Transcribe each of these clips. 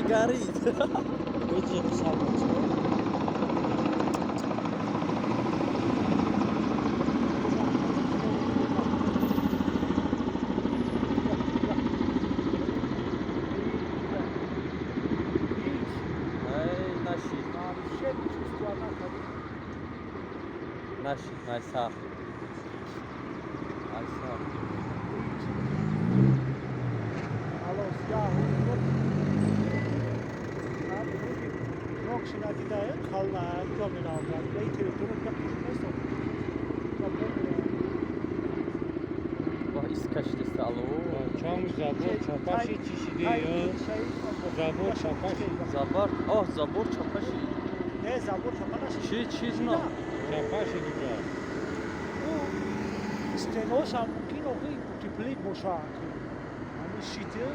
Горит. Видишь, писал. Ай, нашид. Вообще чувство она как Нашид, найсар. Айсар. Алло, я рокшина дида хална ҷомина ва территория ка. Вах, искашдеста, алло. Чам забор чапаши чӣ шиде ё? Забор чапаши. Забор, о, забор чапаши. Не, забор чапа наши. Чӣ, чӣ зно? Чапаши дига. Стеноша мумкин охи утеплить боша. Ами шите.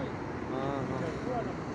Аҳа.